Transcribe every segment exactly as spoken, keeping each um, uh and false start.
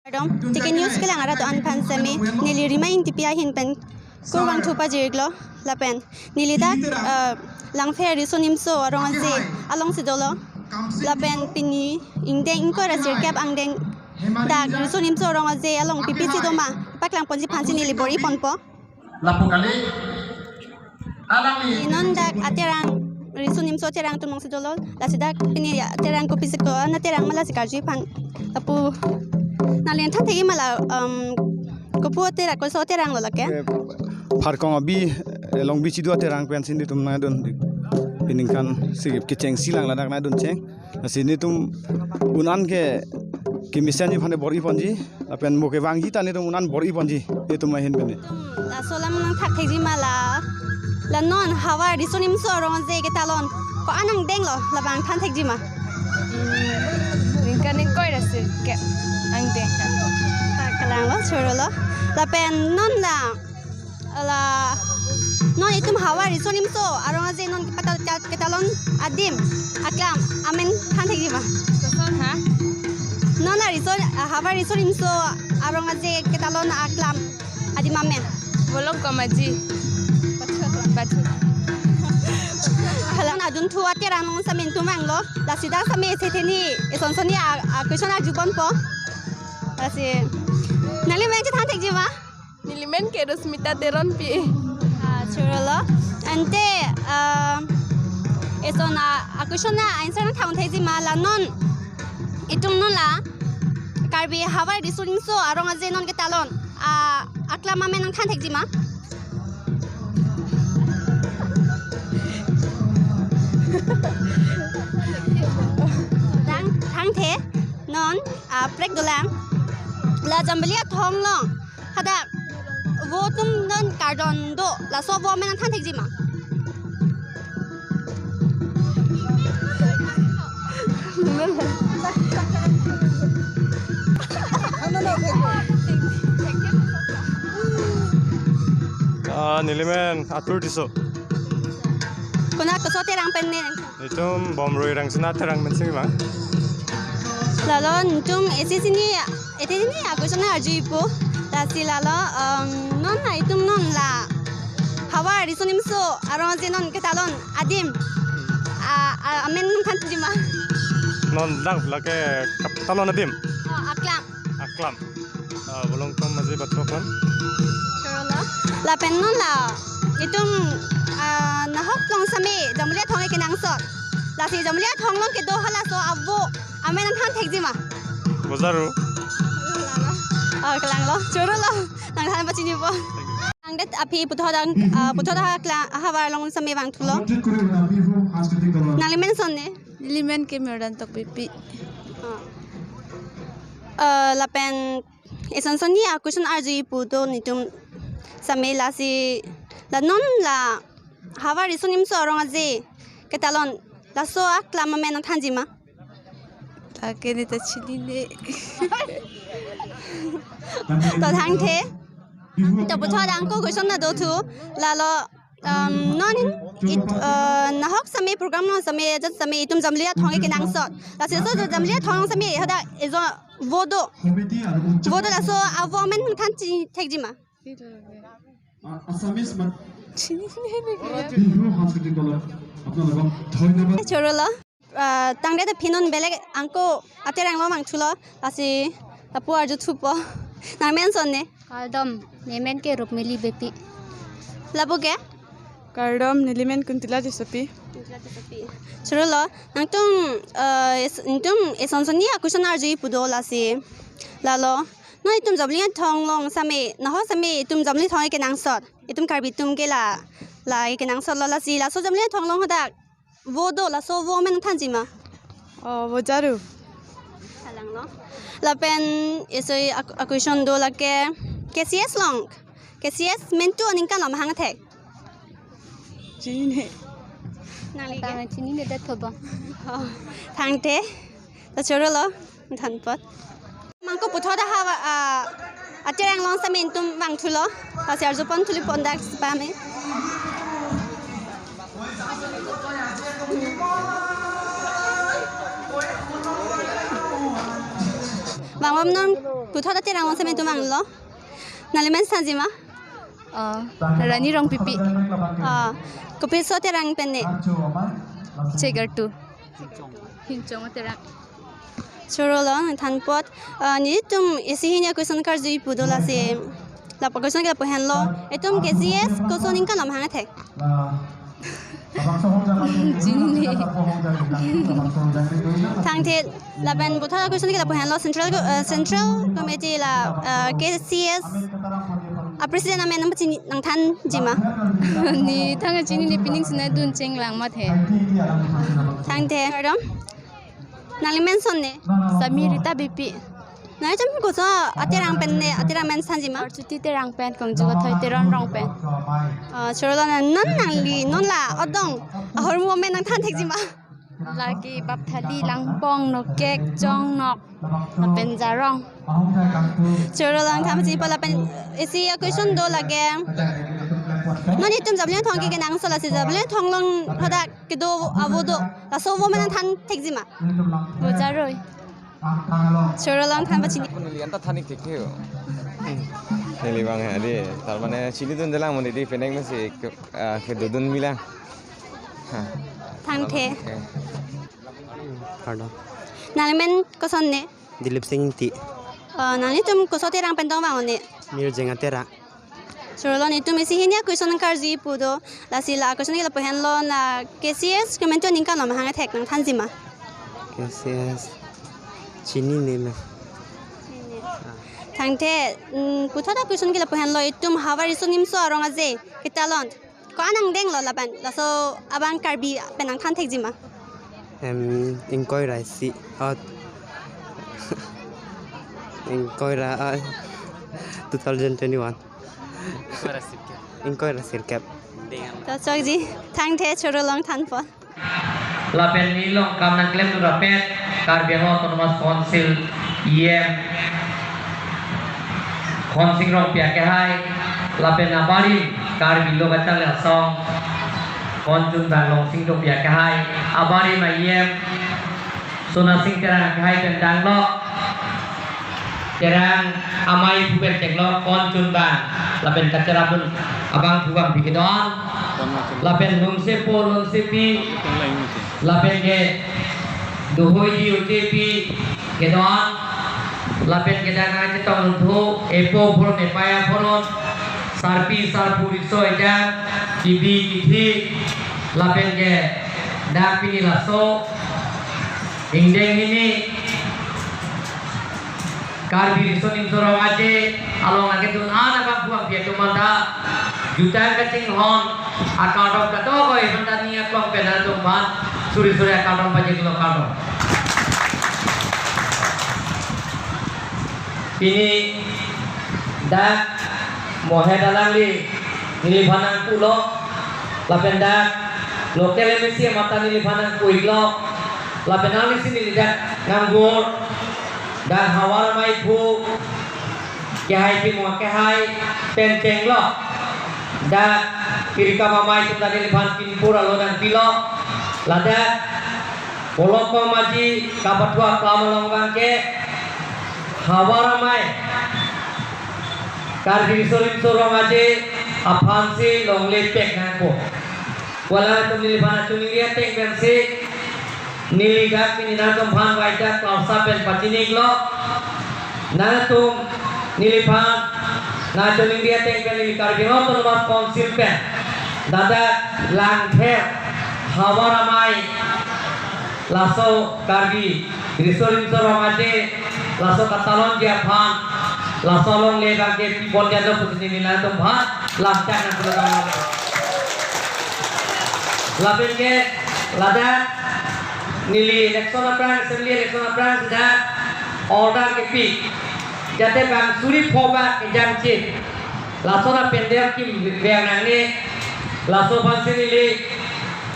Kardom, T K News kelang arat do-an aphan seme, neli Rima Ingtipi ahin pen kurvangthu pajir-iklo, lapen neli dak, eh, Langpher Riso Nimso Arong Aje alongsi dolo, lapen pini ingdeng ingkoi ra sirkep angdeng dak Riso Nimso Arong Aje along pipi si doma paklang ponji aphansi neli bor-i ponpo. Lapu kali. Alangli. Non dak aterang, Riso Nimso aterang atum alongsi dolo, lasi dak pini aterang kopisi ko, na aterang ma lasi karjuji aphan. Lapu nangli than thekji ma la, um, kopu aterang, koso aterang lo lake? Eh, Pharkong abi, eh, Longbi Chidu aterang pensi nelitum nangdun. Pini ningkan si kechengsi lang ladak nangdun cheng. Lasi nelitum un-an ke kemesenji aphan bor-i ponji, lapen mo kevangji ta nelitum un-an bor-i ponji, nelitum ahin pini. Nelitum laso alam nangthak thekji ma la, la non havar Riso Nimso Arong Aje ketalon ko-an angdeng lo, labang than thekji ma? Hmm, ningkan ingkoi ra sirkep angdeng. Ah, kalang lo, choro lo. Lapen non la, la non itum havar Riso Nimso Arong Aje non kepata-, ketalon adim aklam amen than thekji ma? Koson ha? Non la Riso, ah, havar Riso Nimso Arong Aje ketalon aklam adim amen. Volongkom Aji. Bachu. Kalang, adunthu aterang along seme nelitum vanglo. Lasi dak seme isi theni, ison sonni a, a question arju ponpo. Lasi nangli men chethan thekji ma? Neli men ke Rosmita Teronpi. Ah, choro lo. Ante, ah, eson a, a question a answer nangthan thekji ma la non, itum non la Karbi havar Riso Nimso Arong Aje non ketalon a, aklam amen nangthan thekji ma? Thang, thangthe, non, ah, prek dolang. La Jambili Athong along hadak vo atum non kardom do, laso vo amen nangthan thekji ma? Ah, neli men Atur Tisso. Konat, koso aterang pen ne? Itum Bomrui Rangsina aterang pen seme ma. Lalo nelitum isi sini, isi sini a question arjuji pu. Lasi lalo, um, non la itum non la havar Riso Nimso Arong Aje non ketalon adim a, a, amen nangthan thekji ma? Non dak lake ketalon adim. Oh, aklam. Aklam. Ah, Volongkom Aji Bathokon. Choro lo. Lapen non la itum, ah, nahok along seme Jambili Athong ke kenangsot. Lasi Jambili Athong along kedo halaso avo amen nangthan thekji ma? Bojaru. Oh, kalang lo. Choro lo. Nangthan pachinipo. Nangdet aphi puthot dak, ah, puthot dak kla-, havar along seme vangthulo. Nangli men sonne? Neli men ke Merdan Tokbipi. Ah. Eh, lapen eson sonni a question arjuji pu do nelitum seme, lasi la non la havar Riso Nimso Arong Aje ketalon laso aklam amen nangthanji ma? Lake neta chinine. To thangthe. To puthot dak ko question na dothu, lalo, um, non it, uh, nahok seme program along seme, ajat seme itum Jambili Athong ke kenangsot. Lasi laso Jambili Athong along seme hadak ejo vo do. Vo do, laso avo amen nangthan thekji ma? Assamese mat- Chinine. Bihu Sanskriti Kolom, apnalok dhonyobad. Choro lo. Ah, tangdet aphi non belek angko aterang along vangthulo, lasi lapu arjuthupo. Nangmen sonne? Kardom, nemen ke Rukmili Beypi. Lapu ke? Kardom, nelimen Kuntila Tissopi. Kuntila Tissopi. Choro lo, nangtum, eh, es-, nangtum eson sonni a question arjuji pu do lasi. Lalo, non itum Jambili Athong along seme, nahok seme itum Jambili Athong ke kenangsot. Itum Karbi atum ke la, la kenangsot lo, lasi laso Jambili Athong along hadak vo do, laso vo amen nangthanji ma? Oh, Bojaru. Kalang lo. Lapen isi a, a question do lake K C S along. K C S mentu aningkan lo mahang thek? Chinine. Nangli ke? Tang chinine det thoba. Oh, thangthe. To choro lo. Thanpot. Mangko puthot dak ha, ah, aterang along seme nelitum vangthulo. Lasi arjupon thuli pon dak sipame. Bang bang non Puthot aterang ong seme tumang lo. Nangli men sanji ma? Ah, Rani Rongpipi. Ah, kopiso aterang pen ne? Chegartu. Hinchong aterang. Choro lo nangthan apot. Ah, nelitum isi hini a-question karjuji pu do lasi. Lapu question ke lapu henlo. Itum K C S koson aningkan lo mahang thek? Chini ne. Thangthe lapen puthot a-question ke lapu henlo, Central, eh, Central Committee la, eh, K C S a-President amen nangpachini nangthanji ma? Ne thang chinine, pining sina dun chenglang ma the. Thangthe. Pardon? Nangli men son ne? Sami Rita Beypi. Nangli cham koso aterang pen ne, aterang men sanji ma? Archuti Terang pen, Kongju Kathoi Teron rong pen. Ah, choro lo nang, non nangli, non la odong ahormu amen nangthan thekji ma? Lake Bapthali, Langbong, Nokek, Chongnok, lapen Jarong. Choro lo nangthan pachini apot lapen isi a-question do lake. Non itum Javelin Thong ke kenangsot lasi Javelin Thong along hadak kedo avo do. Laso avo amen nangthan thekji ma? Bojaroi. Choro lo nangthan pachini. Neli anta than ik thekthek ho. Neli abang he, adi, tar mane chinidundelang mo neli, penang masi ke, ah, kedodun milang. Ha. Thangthe. Eh. Pardon. Nangli men koson ne? Dilip Sing Ingti. Ah, nanglitum koso aterang pen dong vang ne? Mirjeng aterang. Choro lo, nelitum isi hini a-question karjuji pu do. Lasi la question ke lapu henlo, na K C S kementu aningkan lo mahang thek, nangthanji ma? K C S chinine ma? Thangthe, mm, puthot a-question ke lapu henlo, itum havar riso nimso arong aje ketalon ko-an angdeng lo lapen laso abang Karbi pen nangthan thekji ma? Em, ingkoi ra isi, oh, ingkoi ra, ah, two thousand twenty-one. Ingkoi ra sirkep. Ingkoi ra sirkep. To chokji, thangthe, choro lo nangthan apot. Lapen neli along kam nangklemdun rapet Karbi Anglong Autonomous Council E M Khonsing Rongpi akehai, lapen abarim Karbi Lo Kacharli Asong, Konchunbang Longsing Tokbi akehai, abarim a-E M Sonasing Terang akehai pen danglo. Terang amei aphu pen chenglo, Konchunbang, lapen kacharapdun abangphu bangphi kedo-an, lapen Lungsepo Lungsepi, lapen ke Dohoiji Ojepi kedo-an, lapen ke dak nangchetong thupo aphoron, epei aphoron, sarpi sarpo, riso ejang, kibi kithi, lapen ke dak pini laso ingdeng hini Karbi Riso Nimso Rong Aje along nangkedun an abangphu bangphi atum aphanta jutang kachinghon akardom kadokave aphanta ning aklong pen nangtumphan suri suri akardom pajirlo, kardom. Pini dak Mohet alangli neliphan nangpulo, lapen dak local M A C mata neliphan nangpu-iklo, lapen alanglisi neli dak nangbur, dak havar amei aphu kehai, Timung akehai pen chenglo, dak pirkap amei atum dak neliphan pinpur alo nangpilo, ladak Polokom Aji kapathu aklam along abangke havar amei Karbi Riso Nimso Rong Aje aphansi longle pek nangpo. Wala atum, neliphan nangchiningri ateng pensi neli dak pini nangtumphan waida klausa pen pachini-iklo. Nangtum neliphan nangchiningri ateng pen neli Karbi Anglong Autonomous Council pen ladak Langpher havar amei laso Karbi Riso Nimso Rong Aje laso katalonji aphan laso longle abangke pibon jalo pusi neli nangtumphan lamchak nangpulo tanglo. Lapen ke ladak neli election aphrang, assembly election aphrang sida order kepi, jate bang suri pho bak kejangchit laso na pandal kevang nangne, laso aphansi neli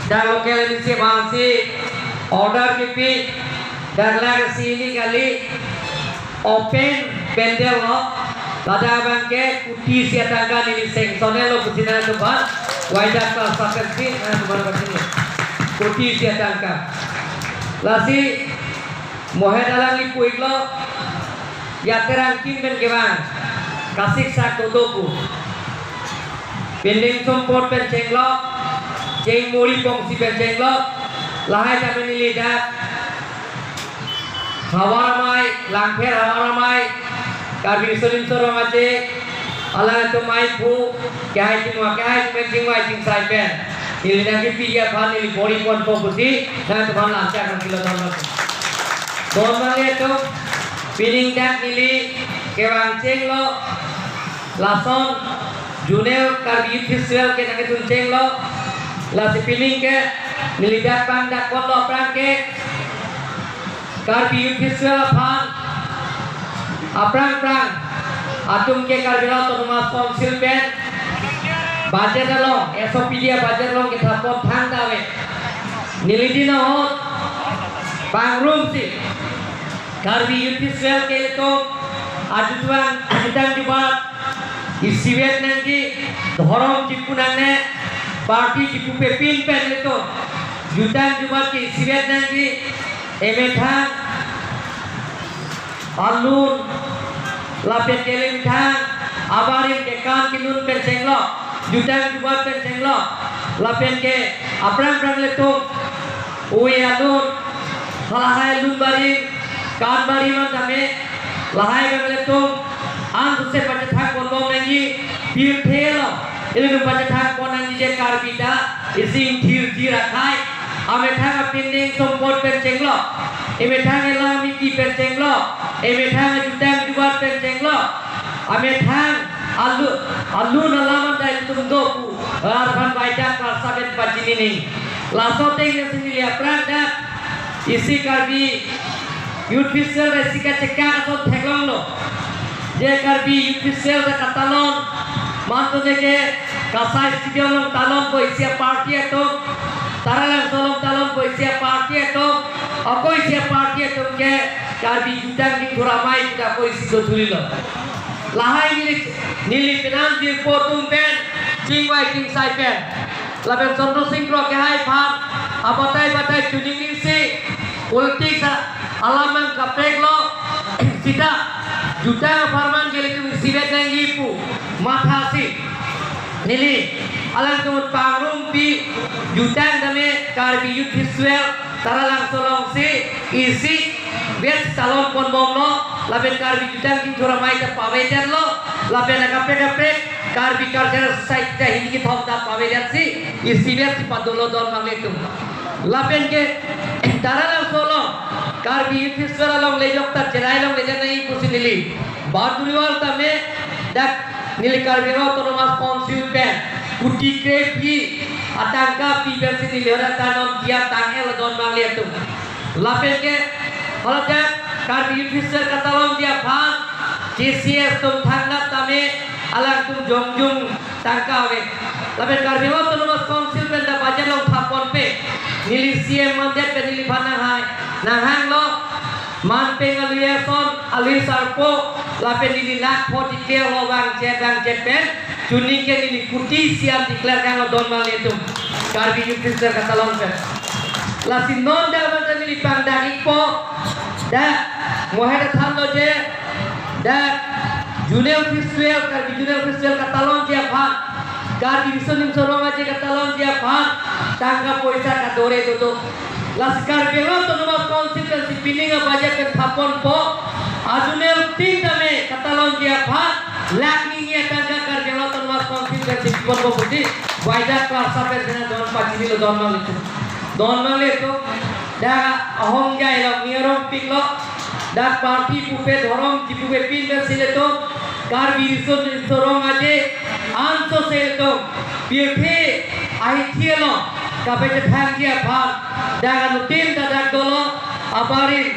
dak local M A C aphansi order kepi, dak lake sini kali open pandal lo, ladak abangke kuti isi atangka neli sanction-lo pusi nangtumphan waida klausa pensi nangtumphan pachini, kuti isi atangka. Lasi Mohet alangli pu-iklo, Yaterangkim pen kevang, kasik sak dodo pu. Pindeng sumpot pen chenglok, cheng muri pongsi pen chenglok, lahai tame neli dak Havar Amei, Langpher Havar Amei, Karbi Riso Nimso Rong Aje, alangtum mai pu, kehai chingvai, kehai chingvai chingsai pen. Neli nangkepi aphan neli bor-i ponpo pusi, nangtum aphan lamchak nangkilo don. Don nanglitum, pining dak neli kevang chenglo, lason Zonal Karbi Youth Festival ke nangkedun chenglo, lasi pining ke neli dak pangdak ponlo aphrang ke Karbi Youth Festival aphan aphrang aphrang atum ke Karbi Anglong Autonomous Council pen budget along, S O P D a budget along kethap pon thangta ave. Neli din ahut pangrumsi Karbi Youth Festival ke ilitum ajutang, ajutang jubat isivet nangji, dhorom chipu nangne, party chipupe pin pen ilitum jutang jubat ke isivet nangji, emethang alun, lapen ke emethang abarim kekan kelun pen chenglo, jutang jubat pen chenglo, lapen ke aphrang aphrang ilitum ui alun, halahai alun barim, kan barim an tame, lahai abang ilitum ansose pachethang ponbom nangji, pirthe along ilitum pachethang pon nangji je Karbi ta isi ingthir thir akhei, amethang apindeng sumpot pen chenglo, emethang elam eki pen chenglo, emethang ajutang jubat pen chenglo, amethang alu, alun alam an ta ilitum do pu, arphan baida klarsa pen pachini nang. Laso ateng nangsi neli aphrang dak isi Karbi Youth Festival isi kachekak ason theklonglo. Je Karbi Youth Festival ta katalon, mantu neke Kasai Stadium along talonpo isi aparty atum, Taralangso along talonpo isi aparty atum, ako isi aparty atum ke Karbi Jutang Kingthur Amei ta ako isi do thulilo. Lahai neli, neli penang jirpo atum pen chingvai chingsai pen, lapen Chandra Sing Kro kehai aphan abatai batai chuning isi, politics a alam nangkapeklo, sita jutang apharman ke ilitum isivet nangji pu mathasi neli alangtum pangrumpi, jutang tame Karbi Youth Festival Taralangso alongsi isivet talon ponbomlo, lapen Karbi Jutang Kingthur Amei ta pavedetlo, lapen akaprek kaprek Karbi Cultural Society ta hini kethom ta pavedetsi isivetsi padulo don nanglitum. Lapen ke Taralangso along Karbi Youth Festival along lejok ta cherai along leja nai pusi neli Boundary wall tame dak neli Karbi Anglong Autonomous Council pen kuti krephi atangka pi pensi neli ora tanon dia tangel don nanglitum. Lapen ke haladak Karbi Youth Festival katalonji aphan K C S atum thangnat tame alangtum jongjung tangka ave. Lapen Karbi Anglong Autonomous Council pen ta budget along thap ponpe, neli C M mandet pen neliphan nanghang, nanghanglo, man peng alui ason, alui sarpo, lapen neli lakh pho declare lo bang chet bang chet pen, chuning ke neli kuti isi an declare kanglo don nanglitum Karbi Youth Festival katalon pen. Lasi non dak abang ta neli pangdak ikpo, dak mohe ta thanlo je, dak Zonal Festival, Karbi Zonal Festival katalonji aphan, Karbi Riso Nimso Rong Aje katalonji aphan tangka poisa kadore dodo. Lasi Karbi Anglong Autonomous Council pensi pining a budget pen thap ponpo, azonal tin tame katalonji aphan lakh hini atangka Karbi Anglong Autonomous Council pensi ponpo pusi baida klarsa pen sena don pachinilo don nanglitum. Don nanglitum, dak ahongjai lo, ni arongpiklo, dak party pupe dhorom chipupe pin pensi ilitum Karbi Riso Nimso Rong Aje ansose ilitum pirthe ahithi along kapachethangji aphan dak anuttin ta dak dolo, abarim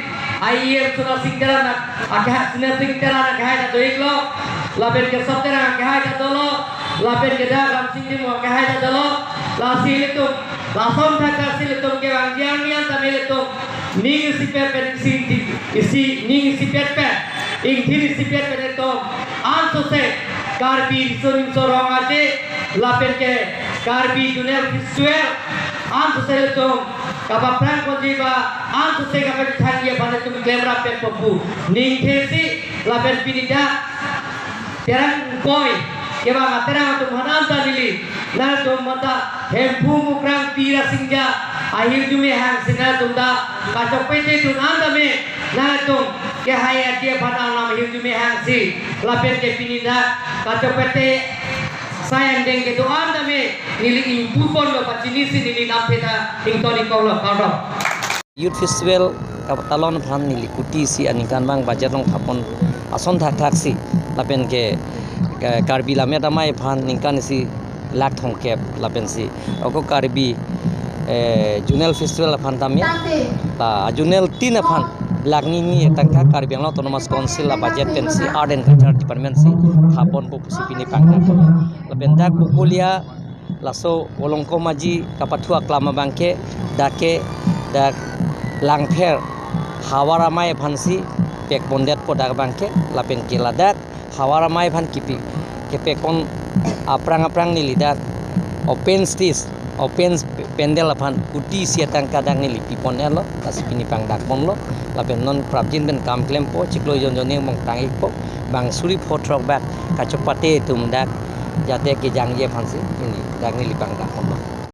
I E M Sona Sing Teron, akehai Sona Sing Teron akehai ta do-iklo, lapen ke Sop Terang akehai ta dolo, lapen ke dak Ramsing Timung akehai ta dolo, lasi ilitum, lason thakthak si ilitum kevangji arni an tame ilitum ning isipet pen isi, isi ning isipet pen, ingthir isipet pen ilitum ansose Karbi Riso Nimso Rong Aje lapen ke Karbi Zonal Festival ansose ilitum Kapaphrang ponji ba an sose kapachethangji aphan itum klemrap pen popu. Ningthesi lapen pini dak Terang Ingkoi kevang aterang atum aphan anta neli, nangtum mata Hemphu Mukrang Pi Rasingja ahirjume hangsi nangtum ta kachokpete dun anta me, nangtum kehai aji aphan alam ahirjume hangsi lapen ke pini dak kachokpete sai angdeng kedo-an tame neli ingpu ponlo, pachinisi neli lamthe ta ington ingkoklo, kardom. Youth Festival kapatalon aphan neli kuti isi aningkanvang budget along thapon ason thakthaksi lapen ke, ke Karbi Lammet Amei aphan ningkan isi lakh thomkep lapensi ako Karbi, eh, Zonal Festival aphan tame ta Zonal tin aphan lakh hini hini tangka Karbi Anglong Autonomous Council a budget pensi Art and Culture Department si thaponpo pusi pini pangdak. Lapen dak Bokolia laso Olongkom Aji kapathu aklam abangke dak ke dak Langpher Havar Amei aphansi pekpondetpo dak abangke, lapen ke ladak Havar Amei aphan kipi kepekpon aphrang aphrang neli dak open stage, open pandal aphan kuti isi atangka dak neli piponlo, lasi pini pangdakponlo. Lapen non prapjin pen kam klempo, chiklo jon jon ni mong tang-ikpo, bang suri pho throk bak kachokpate atum dak jate kejangji aphansi pini dak neli pangdakponlo.